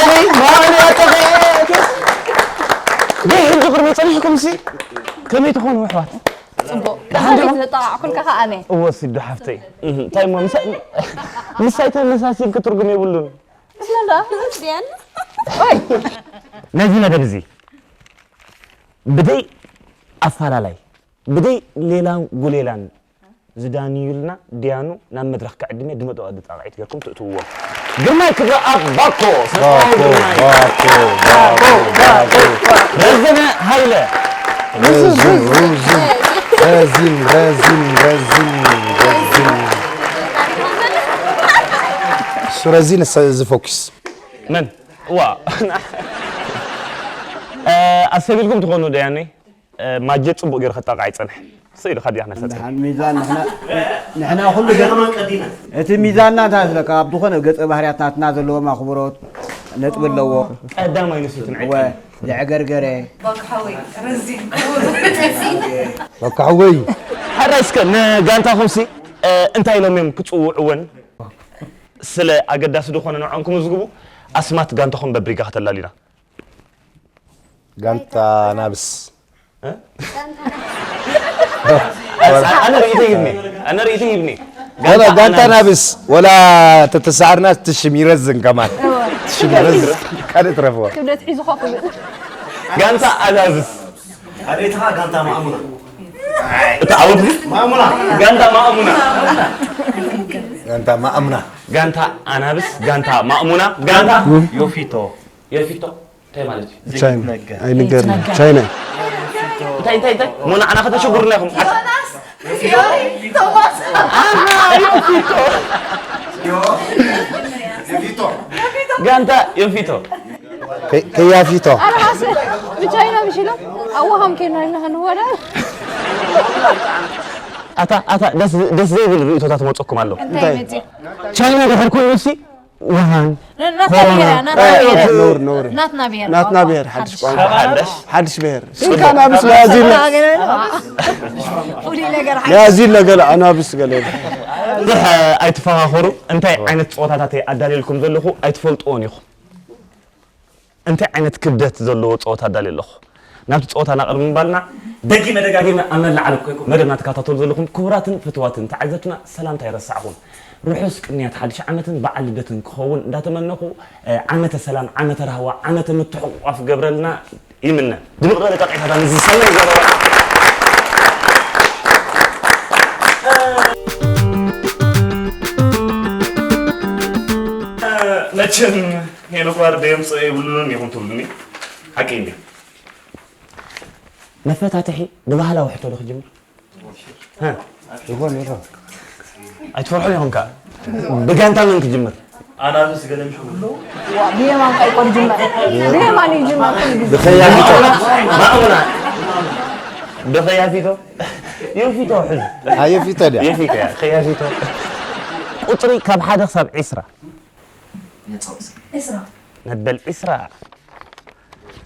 ማን ያጠፈ ደይ ሕጂ ቅድሚ ጸኒሕኩም ሲ ከመይ ትኾኑ ኣሕዋት? ጽቡቅ። ደሓን ዲኹም? ዘጠቓዕኩልካ ከኣ ኣነ። እወ ሲዶ ሓፍተይ። እህ፣ እንታይ እሞ ምሳይ ምሳይ ተመሳሲልኪ ትርጉም የብሉን። ስለዳ ዲያን ነዚ መደብ እዚ ብደይ ኣፋላላይ ብደይ ሌላን ጉሌላን ዝዳንዩልና ድያኑ ናብ መድረኽ ክዕድመ ድመጦ ኣዲ ጣቕዒት ጌርኩም ትእትውዎም። ግርማይ ክብረኣብ ባኮ ሰብኣይ ግርማይ ባኮ ባኮ ባኮ ረዘነ ሃይለ ረዚን ረዚን ረዚን ረዚን ረዚን እሱ ረዚን እሰ- እዚ ፎኪስ መን ዋ ኣሰቢልኩም ትኾኑ ደያነይ ማጀ ጽቡቕ ገይሩ ከጣቕዓ ይጸንሕ። ስኢሉ ካዲያ ክነሰጥ። ደሓን ሚዛን ንሕና ንሕና ኩሉ ገ- እቲ ሚዛንና እንታይ መስለካ ኣብ ዝኾነ ገጸ ባህርያት ናትና ዘለዎም ኣኽብሮት ነጥቢ ኣለዎ። ቀዳማይ ንሱ ትንዕቅ። ወ ዘዕገርገረ ባካሓወይ ረዚን ክቡር ባካሕወይ ሕራይ እስከ ንጋንታኹምሲ እንታይ ኢሎም እዮም ክጽውዕወን ስለ ኣገዳሲ ዝኾነ ንዕኦም ክምዝግቡ ኣስማት ጋንታኹም በብሪጋ ከተላሉና። ጋንታ ናብስ ኣነ ርእይቶ ይብኒ ኣነ ርእይቶ ይብኒ ወላ ጋንታ ናብስ ወላ ተተሳዕርና ትሽም ይረዝን ከማን ትሽም ይረዝን ካልእ ትረፍዋ ክብደት ሒዙ ኮፍ ይብል ጋንታ ኣዛዝስ ኣቤትኻ ጋንታ ማእሙና እቲ ዓወት ግን ማእሙና ጋንታ ማእሙና ጋንታ ማእሙና ጋንታ ኣናብስ ጋንታ ማእሙና ጋንታ ዮፊቶ የፊቶ እንታይ ማለት እዩ ቻይና ኣይንገርና ቻይና እንታይ እንታይ እንታይ ሞ ንዓና ከተሸጉሩና ኢኹም ዮናስ ዮኒ ቶማስ ጋንታ ዮፊቶ ከያፊቶ ኣርሓስ ብቻይና ብሽሎም ኣዋሃም ኬና ኢና ክንወዳ ኣታ ኣታ ደስ ደስ ዘይብል ርእቶታት መፀኩም ኣሎ እንታይ መፅእ ቻይና ድሕር ኮይኑ ሲ ውሃን ናትና ብሄር ናትና ብሄር ነውር ነውር ናትና ብሄር ናትና ብሄር ሓድሽ ቋንቋ ሓደሽ ሓድሽ ብሄር ስልካ ናብስ ያዚ ፍሉይ ነገር ያዚ ለገለ ኣናብስ ገለ ብዙሕ ኣይትፈኻኸሩ እንታይ ዓይነት ፀወታታት ኣዳልየልኩም ዘለኹ ኣይትፈልጥዎን ኢኹም እንታይ ዓይነት ክብደት ዘለዎ ፀወታ ኣዳልየ ኣለኹ ናብቲ ፀወታ ናቕርብ ምባልና ደጊመ ደጋጊመ ኣብ መላዓለ ኮይንኩም መደብና ትከታተሉ ዘለኹም ክቡራትን ፍትዋትን ተዓዘብትና ሰላምታ ይረሳዕኹም ርሑስ ቅንያት ሓድሽ ዓመትን በዓል ልደትን ክኸውን እንዳተመነኹ ዓመተ ሰላም ዓመተ ራህዋ ዓመተ ምትሕቑቋፍ ገብረልና ይምነ ድምቕ ዝበለ ጣቂታታ ምስዚ ሰናይ ዘረባ መቸም ሄኖክ ባርድ የምፅኦ የብሉን ኢኹም ትብሉኒ ሓቂ እንዲ መፈታትሒ ብባህላዊ ሕቶ ዶ ክጅምር ይኾን ይኾን ኣይትፈርሑን ኢኹም ከዓ ብጋንታ መን ክጅምር ኣናብስ ገለ ምሽ ብየማን ከይቆ ዝጅመር ብየማን ይጅመር ብኸያፊቶ ማእሙና ብኸያፊቶ ዮፊቶ ሕዝ ኣየፊቶ ድያ የፊቶ ያ ኸያፊቶ ቁፅሪ ካብ ሓደ ክሳብ ዒስራ መበል ዒስራ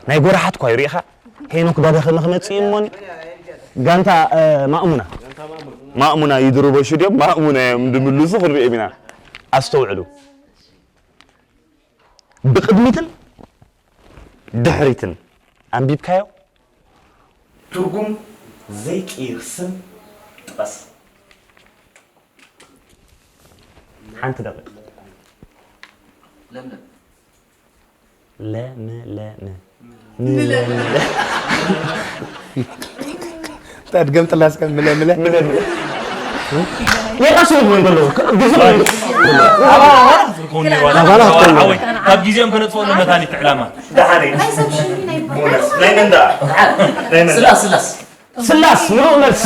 ናይ ጎራሓት ኳ ይሪኢኻ ሄኖክ ዳዳ ከመ ክመፅእ እዩ እሞኒ ጋንታ ማእሙና ማእሙና ይድርበሹ ድዮም ማእሙና እዮም ድምልሱ ክንሪኦም ኢና ኣስተውዕሉ ብቕድሚትን ድሕሪትን ኣንቢብካዮ ትርጉም ዘይቅይር ስም ጥቐስ ሓንቲ ደቂቕ ለምለም እንታይ ድገም ጥላስከ ምለምለ የራሱ ይብሉ እንከለዉ ግዙፍ ካብ ግዜኦም ከነጥፍኦ መታኒት ዕላማ ናይ መንዳ ስላስ ስላስ ስላስ ምሉእ መልሲ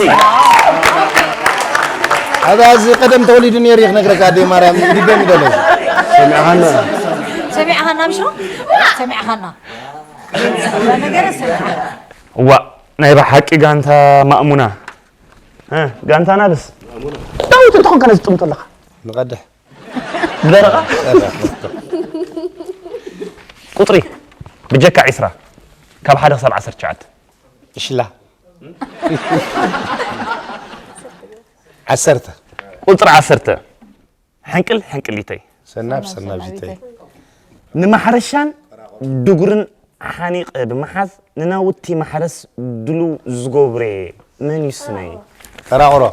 ኣዛ እዚ ቀደም ተወሊዱ ነይሩ ክነግረካ ኣደይ ማርያም ይደም ይደለ ሰሚዕኻና ሰሚዕኻና ምሽ ሰሚዕኻና እዋ ናይ ብሓቂ ጋንታ ማእሙና እ፣ ጋንታ ናብስ ዳዊት እንተኾንካ ነዚ ጥምቶ ኣለኻ ንቐድሕ ብደረቓ ቁፅሪ ብጀካ ዒስራ ካብ ሓደ ክሳብ ዓሰርተ ትሽዓተ እሽላ ዓሰርተ ቁፅሪ ዓሰርተ ሕንቅል ሕንቅሊተይ ሰናብ ሰናብ ዚተይ ንማሕረሻን ድጉርን ሓኒቐ ብምሓዝ ንናውቲ ማሕረስ ድሉው ዝገብረ መን እዩ ስመይ? ቀራቕሮ።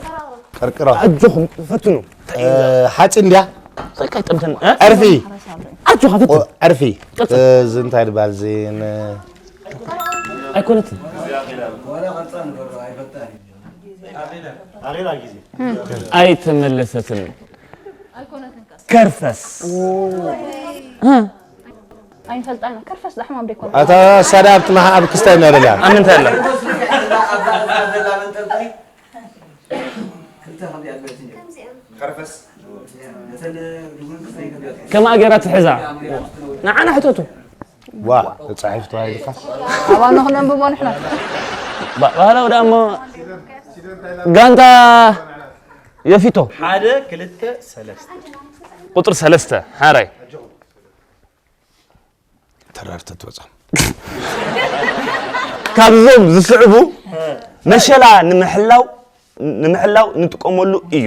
ቀርቅሮ። ኣጆኹም ፈትኑ። ሓፂን ድያ? ሰይካ ይጠምተን። ዕርፊ። ኣጆኻ ፈትን። ዕርፊ። እዚ እንታይ ድባል እዚ? ኣይኮነትን። ኣይተመለሰትን። ከርፈስ። ኣይንፈልጣ ኢና። ከርፈስ ዳሕማም ደይኮነ። ኣታ ሳዳ ኣብቲ መሓ ኣብ ክስታይ እናደላ። ኣብ ምንታይ ኣላ? ከማኣ ገይራ ትሕዛ። ንዓና ሕተቱ። ዋ ተጻሒፍ ተባሂልካ። ኣባና ክነንብቦ ንሕና። ባህላዊ ደኣ እሞ ጋንታ የፊቶ። ሓደ ክልተ ሰለስተ። ቁፅሪ ሰለስተ ሓራይ ተራር ተትወፅኦም ካብዞም ዝስዕቡ መሸላ ንምሕላው ንምሕላው ንጥቀመሉ እዩ።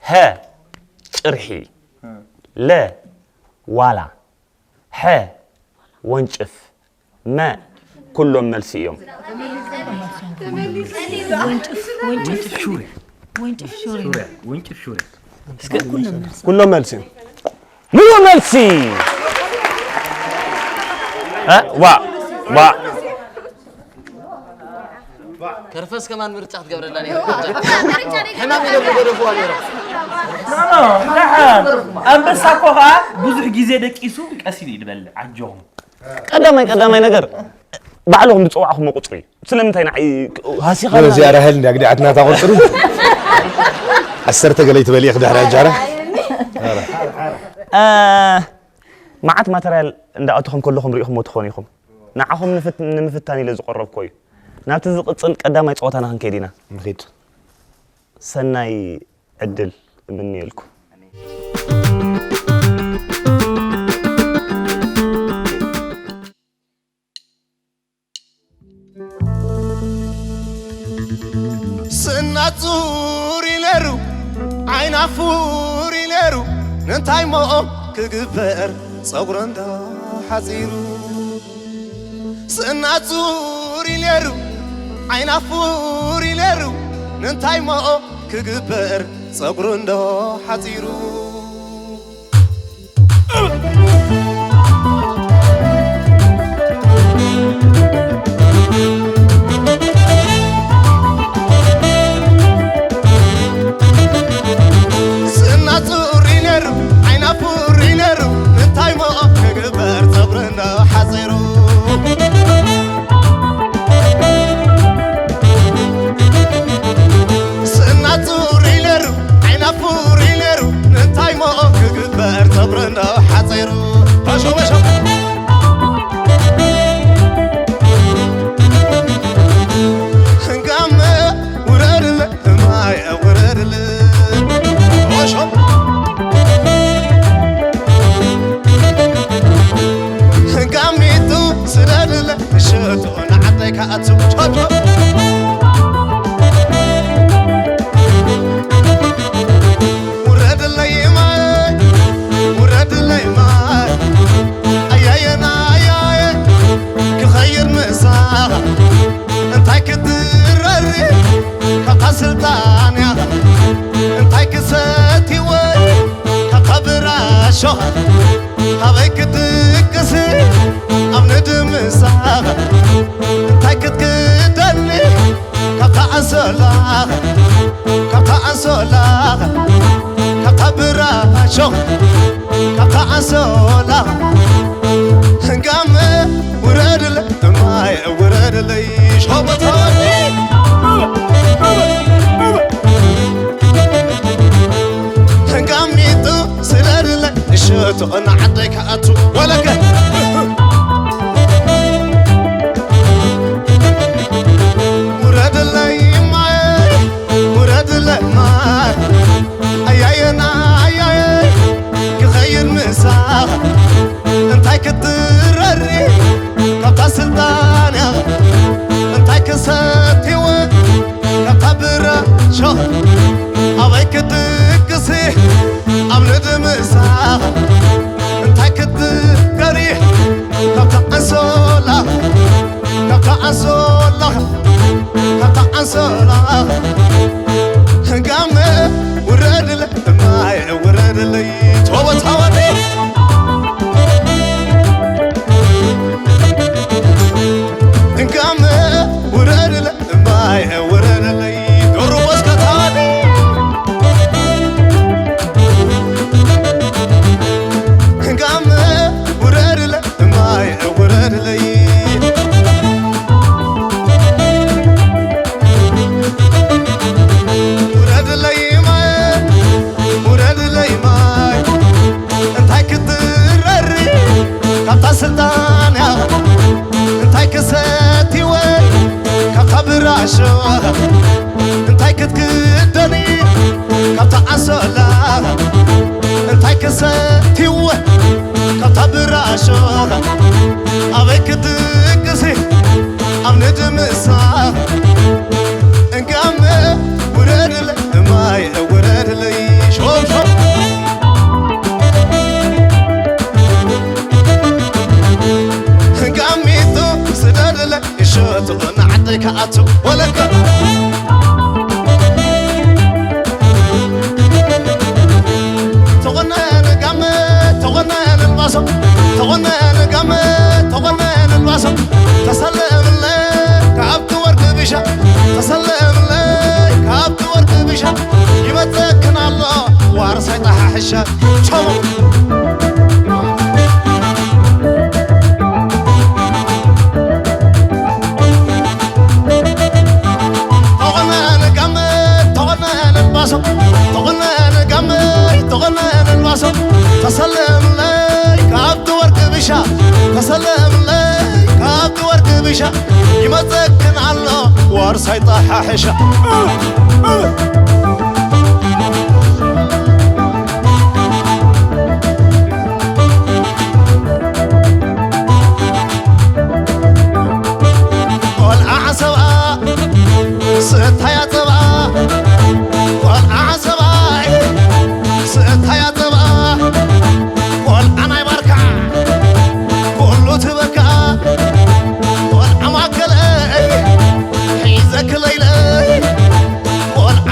ሀ ጭርሒ፣ ለ ዋላ፣ ሐ ወንጭፍ፣ መ ኩሎም መልሲ እዮም። ወንጭፍ ሹሬ። ወንጭፍ ሹሬ። ኩሎም መልሲ እዮም። ሙሉእ መልሲ። ዋ ዋ ከርፈስ ከማን ምርጫ ክትገብረላ ነይራ። ሕማም ኢሎም ዝገደፍዋ ነይሮም። ደሓን ኣንበሳ እኮ ከዓ ብዙሕ ግዜ ደቂሱ ቀስ ኢሉ እዩ ዝበልዕ። ኣጆኹም። ቀዳማይ ቀዳማይ ነገር ባዕልኹም ዝፀዋዕኹሞ ቁፅሪ እዩ። ስለምንታይ ንዓይ ሃሲኻ? እዚኣ ራሄል እንድያ ግዲዓትና እታ ቁፅሪ። ዓሰርተ ገለ ይትበል ኢኺ ድሕሪ ኣጃራ። መዓት ማተርያል እንዳኣተኹም ከለኹም ሪኢኹምዎ ትኾኑ ኢኹም። ንዓኹም ንምፍታን ኢለ ዝቐረብኩዎ እዩ። ናብቲ ዝቕጽል ቀዳማይ ጸወታና ክንከይድ ኢና። ንኺድ። ሰናይ ዕድል እምነየልኩም። ስና ጹር ኢለሩ ዓይና ፉር ኢለሩ ንንታይ ሞኦ ክግበር ጸጉረ እንዶ ሓጺሩ ስና ጹር ኢለሩ ዓይና ፉር ኢለሩ ንንታይ ሞኦ ክግበር ጸጉሩ እንዶ ሓጺሩ ሶላ ጋመ ውረድለ ማይ ውረድለይ ቶቦታወደ ጋመ ውረድለ ማይ ውረድለይ ዶሩ ወስከታወደ ጋመ ውረድለ ማይ ውረድለይ ውረድለይ ማይ ውረድለይ ማይ እንታይ ክትረሪ ካብታ ስልጣን እያ እንታይ ክሰቲወ ካብታ ብራሾ እንታይ ክትክደኒ ካብታ ኣንሶላ እንታይ ክሰቲወ ካብታ ብራሾ ኣበይ ክትድቅሲ ኣብ ንድምሳ እንጋመ ውረድለ ማይ ውረድለይ ሾም ሾም ጋሚቱ ስደድለ እሸቱ ንዓደይ ከኣቱ ወለከ ተቆነን ጋመ ተቆነን ኣልባሶ ተቆነን ጋመ ተቆነን ኣልባሶ ተሰለምለ ካብቲ ወርቂ ብሻ ተሰለምለ ካብቲ ወርቂ ብሻ ይመፀክን ኣሎ ዋርሳይ ጠሓሕሻ ቸሞ ተቆነን ጋመ ተቆነን ኣልባሶ ተቆነን ጋመ ተቆነን ኣልባሶ ተሰለምለይ ካብቲ ወርቂ ብሻ ተሰለምለይ ካብቲ ወርቂ ብሻ ይመፀክን ኣሎ ዋርሳይ ጠሓሕሻ ቆልዓ ዓሰባ ስእታያ ጸባ ቆልዓ ዓሰባ ስእታያ ጸባ ቆልዓ ናይ ባርካ ኩሉ ትበካ ቆልዓ ማከለይ ሒዘ ክለይለይ ቆልዓ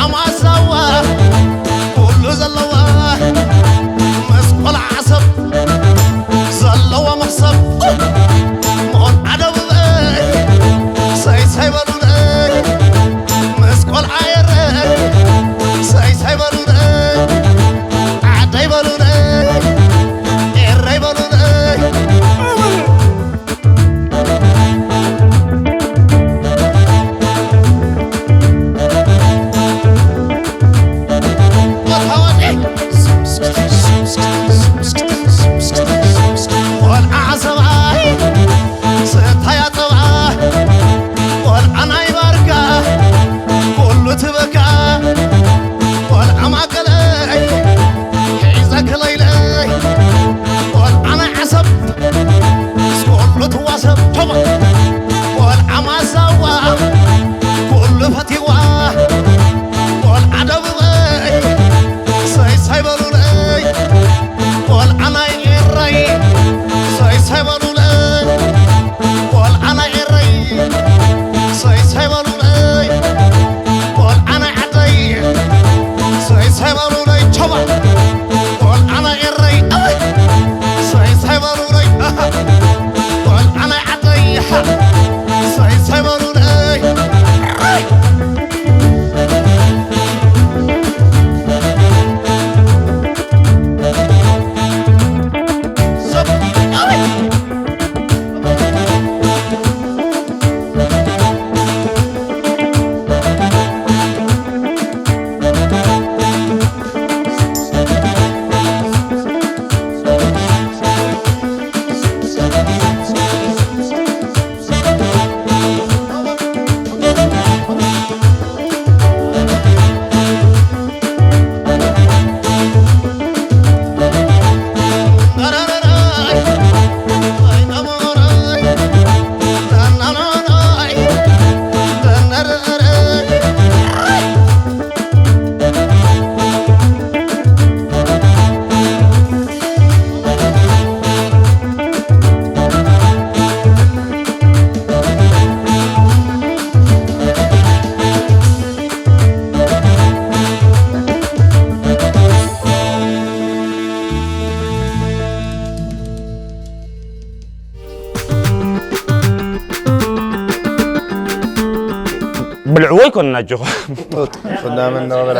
ብልዕዎ ኣይኮነን ኣጆኹም። ጡጥ ፍናምን ነው ብላ።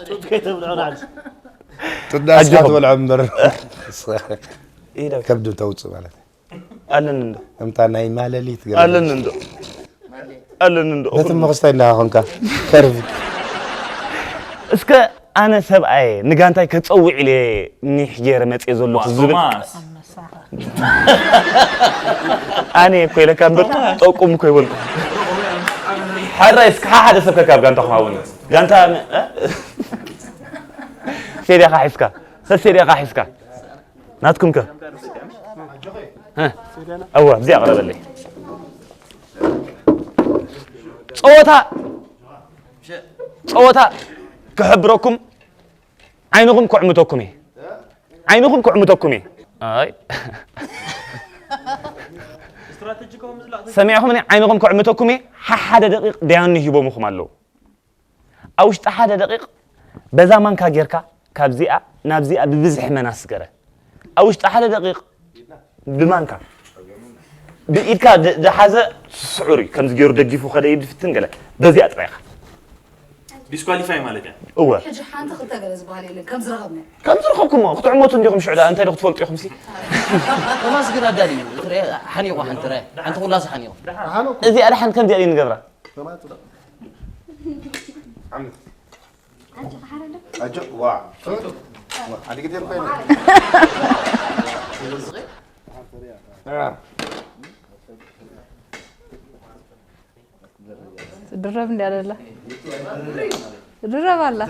ጡጥ ከይተብልዑ ንዓል። ጥዳስ ኣጆኹም። ትበልዖ እምበር ኢለ ከብዲ ተውፅእ ማለት እዩ። ኣለኒ እንዶ ከምታ ናይ ማለሊት ገለ ኣለኒ እንዶ ኣለኒ እንዶ ነቲ መኽስታይ እንዳኻ ኮንካ ከርቪ እስከ ኣነ ሰብኣየ ንጋንታይ ከፀውዕ ኢለ ኒሕ ገይረ መፅየ ዘለኹ ዝብል ቶማስ ኣነ እኮ ኢለካ እምበር ጠቁም እኮ ይበልኩ ሕራይ እስከ ሓደ ሰብ ከካብ ጋንታ ክኸውን ጋንታ ሴድያኻ ሒዝካ ሰሴድያኻ ሒዝካ ናትኩም ከ እዋ እዚኣ ቅረበለይ ፀወታ ፀወታ ክሕብረኩም ዓይንኹም ክዕምተኩም እየ ዓይንኹም ክዕምተኩም እየ ኣይ ሰሚዕኹምኒ ዓይንኹም ክዕምተኩም እየ ሓሓደ ደቂቕ ደያኑ ሂቦምኹም ኣለዉ ኣብ ውሽጢ ሓደ ደቂቕ በዛ ማንካ ጌርካ ካብዚኣ ናብዚኣ ብብዝሒ መናስ ገረ ኣብ ውሽጢ ሓደ ደቂቕ ብማንካ ብኢድካ ዝሓዘ ስዑር እዩ ከምዚ ገይሩ ደጊፉ ከደ ይድፍትን ገለ በዚኣ ጥራይኻ ዲስኳሊፋይ ማለት እያ እወ ሕጂ ሓንቲ ክልተ ገለ ዝበሃል የለን ከም ዝረኸብና ከም ዝረኸብኩሞ ክትዕመቱ እንዲኹም ሽዑ ደኣ እንታይ ዶ ክትፈልጡ ኢኹም ሲ ቶማስ ግን ኣዳሊ እዩ ትረአ ሓኒቑ ሓንቲ ረአ ሓንቲ ኩላስ ሓኒቑ እዚኣ ደሓን ከምዚኣ እዩ ንገብራ ኣጆ ዋ ኣዲግዴር ኮይነ ትድረብ እንዲ ኣለላ ትድረብ ኣላ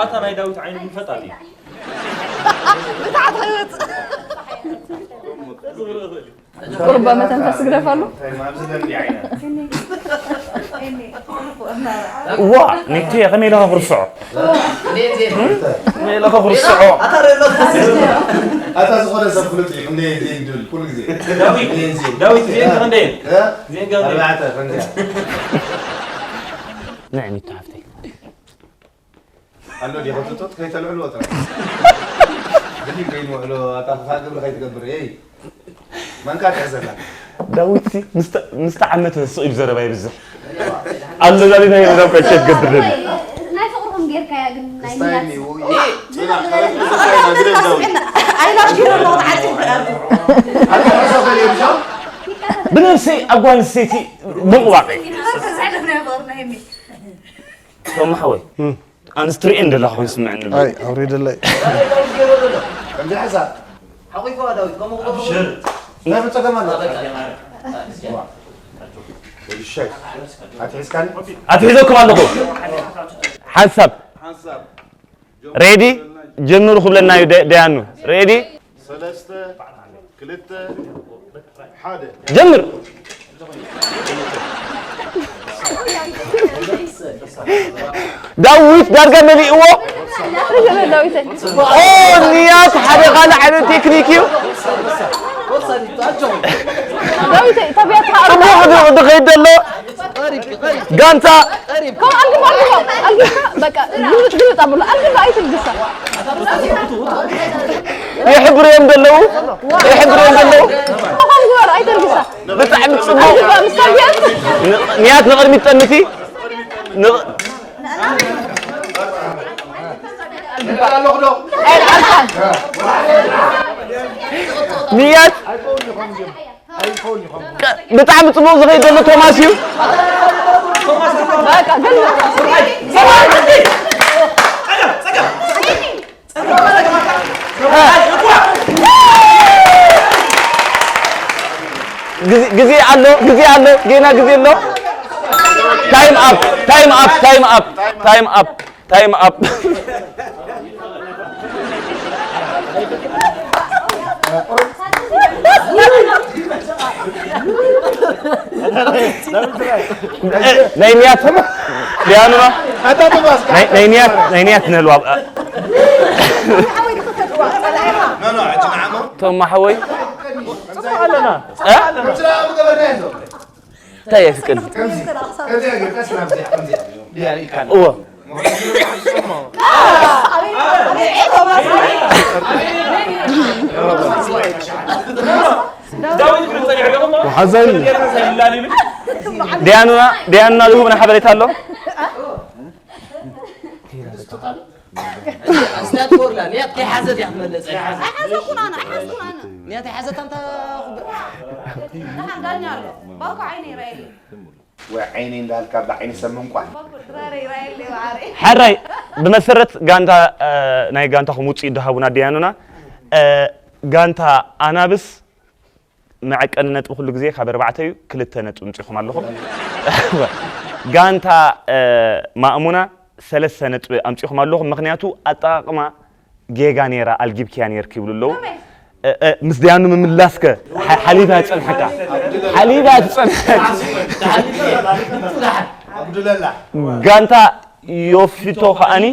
ኣታ ናይ ዳዊት ዓይኑ ይፈጣል እዩ ቁርባ መተንፈስ ግደፈሉ ዋ ኒቴ ከመይ ኢለ ክርስዖ ከመይ ኢለ ክርስዖ ኣታ ዝኾነ ሰብ ፍሉጥ እዩ ክንደይ ዜን ድብል ኩሉ ግዜ ዳዊት ዜን ክንደይ ዜን ክንደይ ኣርባዕተ ከምዚኣ ንዕሚት ሓፍተይ ኣሎ ዲኻ ትጡጥ ከይተልዕልዎ ጥራሕ ድሕሪ ከይንውዕሎ ኣታ ክፋእ ግብሪ ከይትገብር ይ መንካ ትሕዘና ዳዊት ምስቲ ዓመት ስቕ ኢሉ ዘረባ ይብዝሕ ኣሎ ዛሊና የረዳም ከቸት ገብር ናይ ፍቅርኩም ጌርካያ ግን ናይ ስታይ ሚላት ሚው ኣይላሽ ጌረ ኣለኹ ንዓፂ ብነብሰይ ኣጓንስተይቲ ምቕባቕ ቶም ሓወይ ኣንስ ትርእየን ዘለኻ ኮይኑ ስምዐኒ ኣሎ ኣይ ኣውሪደለይ ከምዚ ሓሳብ ሓቂፍዋ ዳዊት ከምኡ ክገብሩ እንታይ ብፀገም ኣሎ ወዲሻይ ኣትሒዝካኒ ኣትሒዘኩም ኣለኹ ሓንሳብ ሬዲ ጀምሩ ክብለና እዩ ደ- ደያኑ ሬዲ ሰለስተ ክልተ ሓደ ጀምር ዳዊት ዳርጋ መሊእዎ ዳዊተይ ኦ ንያት ሓደ ካልእ ዓይነት ቴክኒክ እዩ ዳዊተይ ተብያትካ ጽቡቕ ድ- ድኸይድ ዘሎ ጋንታ ከም ኣልግባ ኣልግባ ኣልግባ በቃ ግልብጥ ግልብጥ ኣብሎ ኣልግባ ኣይትልግሳ ይሕብርዮም ዘለዉ ይሕብርዮም ዘለዉ ከም ግበር ኣይተልግሳ ብጣዕሚ ጽቡቕ ኣልግባ ምስ ተብያት ንያት ንቕድሚት ጠምቲ ንቕ- ንያት ብጣዕሚ ጽቡቕ ዝኸይድ ዘሎ ቶማስ እዩ ግዜ ኣሎ ግዜ ኣሎ ጌና ግዜ ኣሎ time up time up time up time up time up ናይ ንያት ዲያኑና ናይ ንያት ናይ ንያት ነልዋ ቶም ማሕወይ እንታይ የፍቅድ እዎ ዳዊት ግን ጸኒሑ ሓዘን ደያኑና ደያኑና ዝህቡና ሓበሬታ ኣሎ። ኣስታት ኮርላ ንያት ከይሓዘት እያ ትመለስ። ኣይሓዘኩን ኣነ ኣይሓዝኩን ኣነ። ንያት ኣይሓዘት ኣንታ ደሓን ዳኛ ኣሎ። ባኮ ዓይኒ ይረኣየለይ። ወይ ዓይኒ እንዳልካ ብዓይኒ ሰብ ምንቋር ባኮ ድራረ ይረኣየለይ ባዕሪ። ሕራይ ብመሰረት ጋንታ ናይ ጋንታኹም ውፅኢት ዝሃቡና ደያኑና ጋንታ ኣናብስ መዐቀኒ ነጥቢ ኩሉ ግዜ ካብ ኣርባዕተ እዩ ክልተ ነጥቢ ኣምፂኹም ኣለኹም። ጋንታ ማእሙና ሰለስተ ነጥቢ ኣምፂኹም ኣለኹም። ምክንያቱ ኣጠቃቅማ ጌጋ ነይራ ኣልጊብክያ ነይርክ ይብሉ ኣለዉ። ምስ ደያኑ ምምላስከ ሓሊባ ትፀንሐካ ሓሊባ ትፀንሐካ። ጋንታ ዮፊቶ ከኣኒ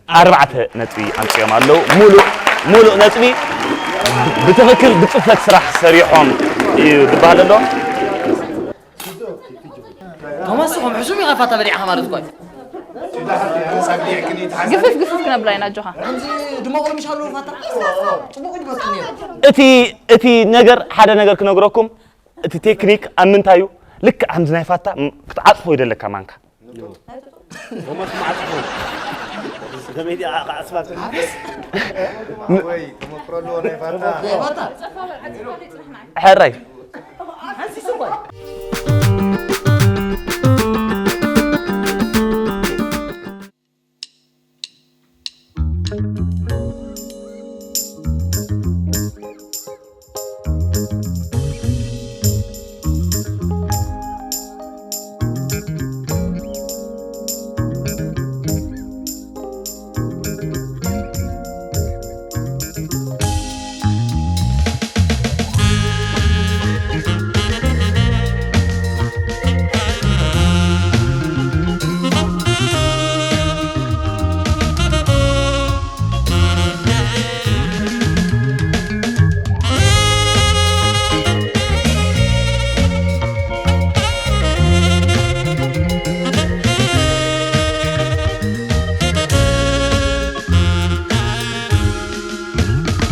ኣርባዕተ ነጥቢ ኣምፂኦም ኣለዉ። ሙሉእ ሙሉእ ነጥቢ ብትኽክል ብፅፈት ስራሕ ሰሪሖም እዩ ዝበሃል ኣሎ። ቶማስ ኹም ሕሱም ኢኻ ፋታ በሊዕኻ ማለት እኮ እዩ። ግፍፍ ግፍፍ ክነብላ ኢና ኣጆኻ። ከምዚ ድሞ ቁርምሽ ኣለዎ ፋታ ጽቡቕ እዩ ዝመስል ነይሩ። እቲ እቲ ነገር ሓደ ነገር ክነግረኩም እቲ ቴክኒክ ኣብ ምንታይ እዩ ልክዕ ከምዚ ናይ ፋታ ክትዓጽፎ ይደለካ ማንካ ቶማስ መዓጽፎ ከመይ ዲኣ ክዓጽፋ ትብል? ወይ ተመክሮ ኣለዎ ናይ ፋታ። ሕራይ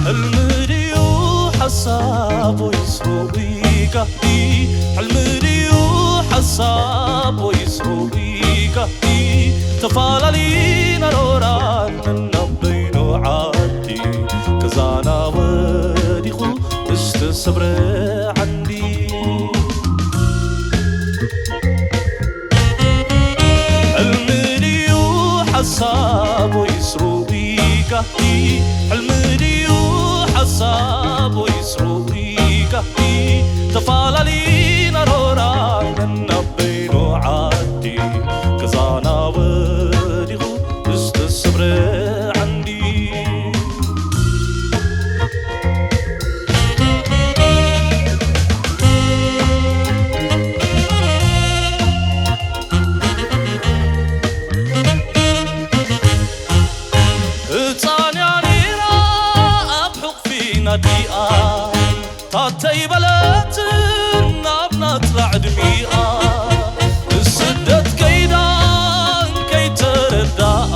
ሕልሚ ድዩ ሓሳብ ወይስ ርኡይ ጋህዲ? ሕልሚ ድዩ ሓሳብ ወይስ ርኡይ ጋህዲ? ተፋላሊና ሮራን ነናብ በይኑ ዓዲ፣ ገዛና ወዲቑ ዝተሰብረ ዓንዲ። ሕልሚ ድዩ ሓሳብ ወይስ ርኡይ ጋህዲ? ሕልሚ ድዩ ሓሳብ ወይስ ርኡይ ጋህዲ? ተፋላሊና ሮራ ነናብ በይኑ ዓዲ፣ ገዛና ወዲቑ ዝተሰብረ ዓንዲ። ህፃን እያ ነይራ ኣብ ሕቑፊ ናዲኣ፣ ታተይ በለትን ናብ ናፅላ ዕድሚኣ። ንስደት ከይዳ እንከይተረዳኣ፣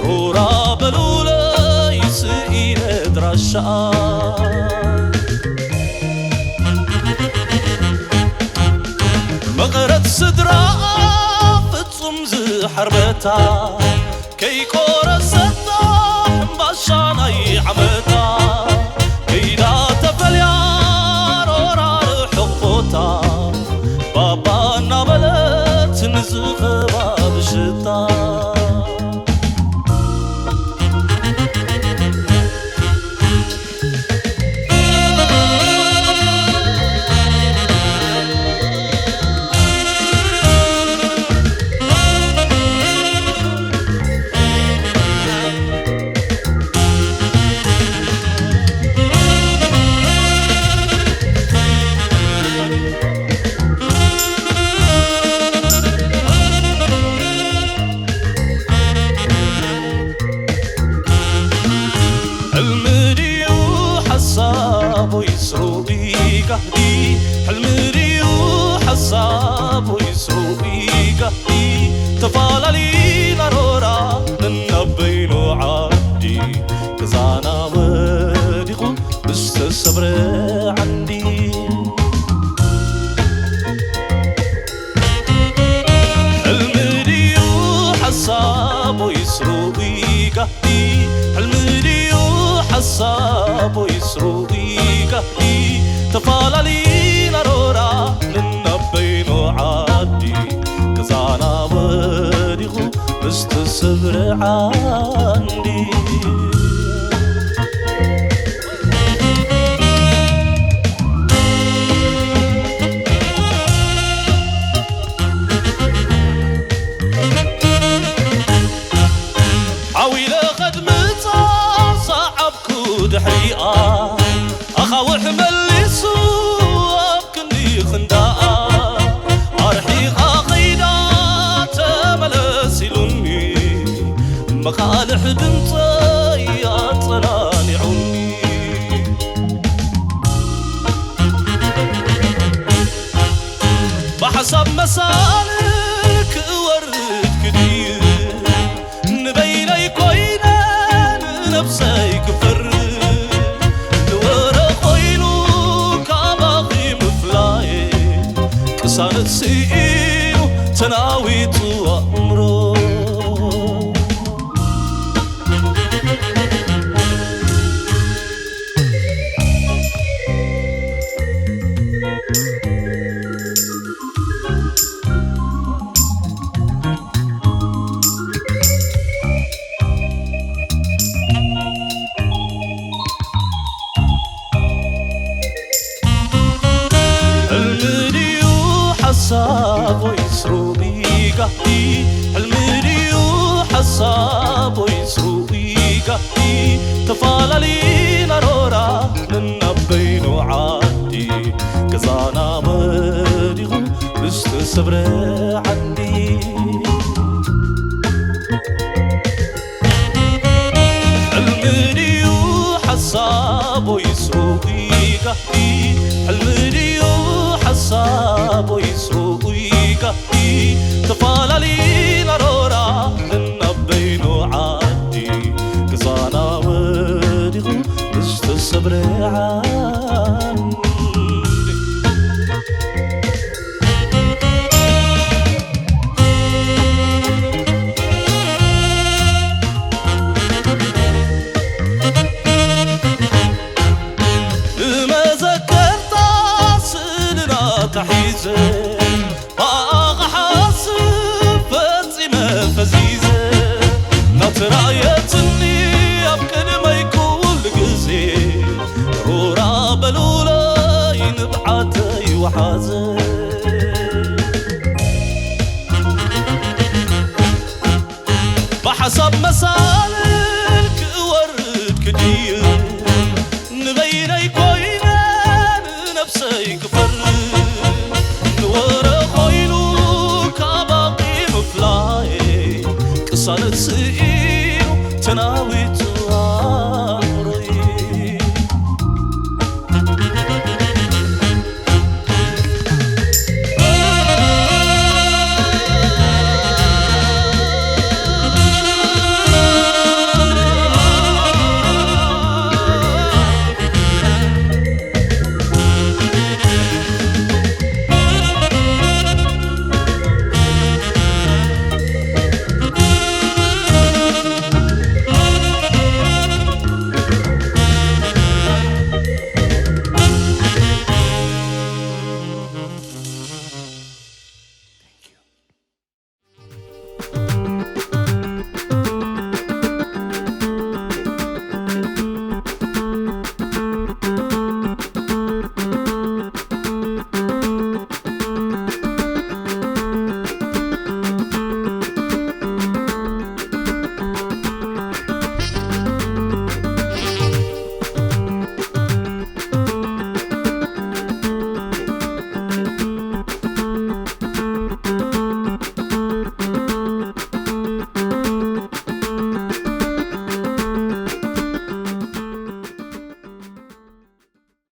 ሩራ በሉለይ ስኢነ ድራሻኣ። መቐረት ስድራኣ ፍጹም ዝሓርበታ፣ ከይቆረሰታ ሕምባሻ ናይ ዓመታ። ከይዳ ተፈልያ ሮራ ርሑቕ ቦታ፣ ባባ እናበለት ንዝኸባቢ ሽታ። ሕልሚ ድዩ ሓሳብ ወይስ ርኡይ ጋህዲ? ሕልሚ ድዩ ሓሳብ ወይስ ርኡይ ጋህዲ? ተፋላሊና ሮራ ነናብ በይኑ ዓዲ፣ ገዛና ወዲቑ ዝተሰብረ ዓንዲ። ሳቦይ ስሩይ ጋዲ ተፋላሊና ሮራ ንናበይኖ ዓዲ ክዛና ወዲኹ ምስቲ ስብሪ ዓንዲ። ዓዊለ ኸድምጻ ሰዓብኩ ድሕሪኣ ኣኻውሕ መሊሱ ኣብ ክንዲ ኽንዳኣ ኣርሒቓ ኸይዳ ተመለስ ኢሉኒ መቓልሕ ድምፀይ ኣጸናኒዑኒ። ብሓሳብ መሳል ክወርድ ክድይብ ንበይነይ ኮይነ ንነብሰይ ክፈርድ ዝወረ ኮይኑ ካባኺ ምፍላየ ቅሳነት ስኢኑ ተናዊጹ ኣእምሮ። ሕልሚ ድዩ ሓሳብ ወይስ ሩኡይ ጋህዲ? ሕልሚ ድዩ ሓሳብ ወይስ ሩኡይ ጋህዲ? ተፋላሊና ሮራ ነናበይኑ ዓዲ፣ ገዛና ወዲቑ ብዝተሰብረ ዓንዲ። ሕልሚ ድዩ ሓሳብ ወይስ ሩኡይ ጋህዲ? ሕልሚ ድዩ ሓሳብ ወይስ ሩኡይ ጋህዲ? ተፋላሊና ሮራ ነናበይኑ ዓዲ፣ ገዛና ወዲቑ ብዝተሰብረ ዓንዲ። ንመዘከርታ ስእልና ተሒዘ ብኣኻ ሓስብ ፈጺመ ፈዚዘ ናትራየትኒ ኣብ ቅድመይ ኩሉ ግዜ ሩራ በሉለይ ንብዓተይ ወሓዘ።